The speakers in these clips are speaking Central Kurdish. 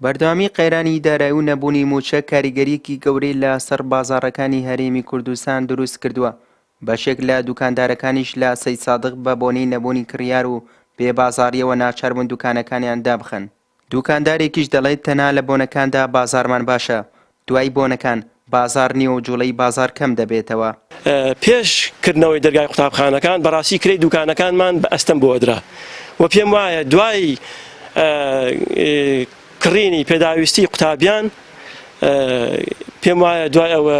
بەردەوامی قەیرانی دارایی و نەبوونی مووچە کاریگەرییەکی گەورەی لە سەر بازاڕەکانی هەرێمی کوردستان دروست کردووە، بەشێک لە دوکاندارەکانیش لە سەیدسادق بە بۆنەی نەبوونی کڕیار و بێ بازاڕییەوە ناچار بوون دوکانەکانیان دابخەن. دوکاندارێکیش دەڵێت تەنها لە بۆنەکاندا بازاڕمان باشە، دوای بۆنەکان بازاڕ نییە و جوڵەی بازاڕ کەم دەبێتەوە. پێش کردنەوەی دەرگای قوتابخانەکان بەڕاستی کرێی دوکانەکانمان بە ئەستەم بۆ ئەدرا و پێم وایە دوای کڕینی پێداویستی قوتابیان پێم وایە دوای ئەوە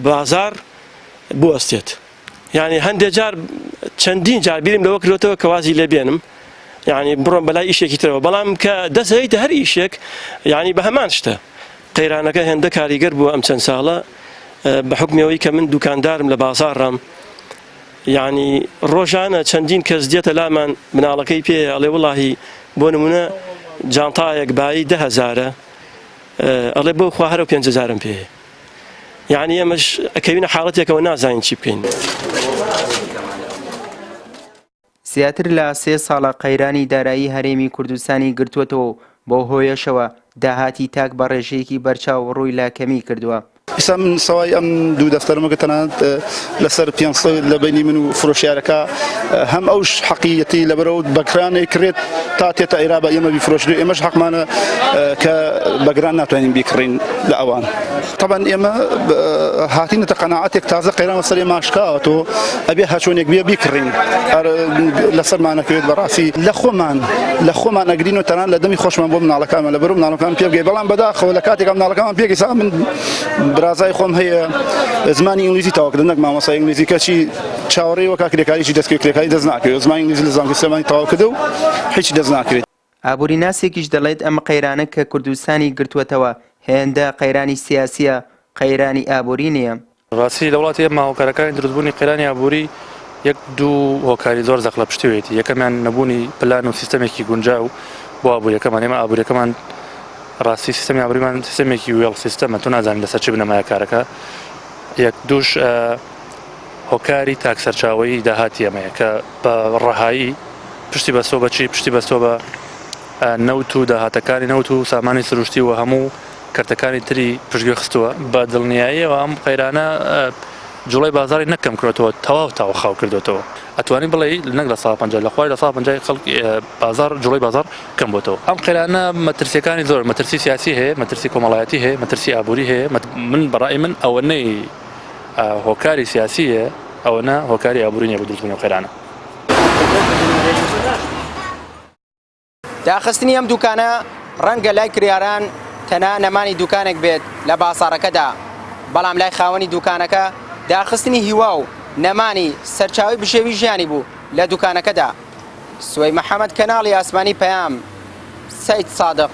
بازاڕ بوەستێت. یانی هەندێ جار چەندین جار بیرم لەوە کردۆتەوە کە وازی لێ بێنم یعنی بڕۆم بەلای ئیشێکی ترەوە بەڵام کە دەست هەیتە هەر ئیشێک یعنی بە هەمان شتە قەیرانەکە هێندە کاریگەر بووە ئەم چەند ساڵە بە حکمەوەی کە من دوکاندارم لە بازاڕم یعنی ڕۆژانە چەندین کەس دێتە لامان مناڵەکەی پێ ئەڵێ وڵاهی بۆ نمونە جانتایەک بایی دههزارە ئەڵێ بۆ خوا هەرو پێنج هەزارم پێ یانی ئێمەش ئەکەوینە حاڵەتێکەوە نازانین چی بکەین. زیاتر لە سێ ساڵە قەیرانی دارایی هەرێمی کوردستانی گرتووەتەوە و بەو هۆیەشەوە داهاتی تاک بە ڕێژەیەکی بەرچاو ڕووی لە کەمی کردووە. ئیستا من سەوای ئەم دوو دەفتەرمە کە تەنانەت لەسەر 500 لە بەینی من و فرۆشیارەکە هەم ئەوش حەقیەتی لەبەرەوە بەکران ئەیکڕێت تا تێتە ئێرا بە ئێمە بیفرۆشرێ ئێمەش حەقمانە کە بەگران ناتوانین بیکڕین لە ئەوان تەبەن ئێمە هاتینەتە قەناعەتێک تازە قەیران لەسەر ئێمە شکاوەتەوە ئەبێ هەچۆنێک بێ بیکڕین لەسەرمانەکەوێت بەڕاستی لە خۆمان لە خۆمان ئەگرین و تەنان لە دەمی خۆشمان بۆ مناڵەکانمان لە بەرو مناڵەکان پێ بگەی بەڵام بەداخەوە لە کاتێک مناڵەکانمان پێگەی سا من برازای خۆم هەیە زمانی ئینگلیزی تەواو نەک مامۆستا ئینگلیزی کەچی چاوەڕێی وەکا کرێکاریی دەستکەوێت کرێکاری دەست ناکەوێت زمانی ئینگلیزی لە زانکۆی سلێمانی تەواو کردە و هیچی دەست ناکەوێت. ئابووریناسێکیش دەڵێت ئەم قەیرانە کە کوردستانی گرتووەتەوە هێندە قەیرانی سیاسییە، قەیرانی ئابووری نییە. ڕاستی لە وڵاتی ئێمە هۆکارەکانی دروستبوونی قەیرانی ئابووری یەک دوو هۆکاری زۆر زەق لە پشتیوەیەتی یەکەمیان نەبوونی پلان و سیستەمێکی گونجاو بۆ ئابووریەکەمان ئێمە ئابووریەکەمان ڕاستی سیستەمی ئابووریمان سیستەمێکی وێڵ سیستەمە تۆ نازانی لەسەر چ بنەمایە کارەکە یەک دووش هۆکاری تاک سەرچاوەیی داهاتی ئەمەیە کە بە ڕەهایی پشتی بەستۆ بە چی؟ پشتی بەستۆ بە نەوت و داهاتەکانی نەوت و سامانی سروشتی و هەموو کەرتەکانی تری پشتگوێ خستووە. بە دڵنیاییەوە ئەم قەیرانە جوڵەی بازاڕی نەک کەم کردۆتەوە، تەواو تاو خاو کردۆتەوە. ئەتوانی بڵێی نەک 50% لە خواری 50% ی خەڵک بازاڕ جوڵەی بازاڕ کەم بۆتەوە. ئەم قەیرانە مەترسییەکانی زۆرن، مەترسی سیاسی هەیە، مەترسی کۆمەڵایەتی هەیە، مەترسی ئابووری هەیە، من بە ڕای من ئەوەنەی هۆکاری سیاسی هەیە ئەوەنە هۆکاری ئابووری نیە بۆ دروستبوونی ئەو قەیرانە. داخستنی ئەم دوکانە ڕەنگە لای کریاران تەنها نەمانی دوکانێک بێت لە بازاڕەکەدا، بەڵام لای خاوەنی دوکانەکە داخستنی هیوا و نەمانی سەرچاوەی بژێوی ژیانی بوو لە دوکانەکەدا. سوەی محەمەد کەناڵی ئاسمانی پەیام، سەید سادق.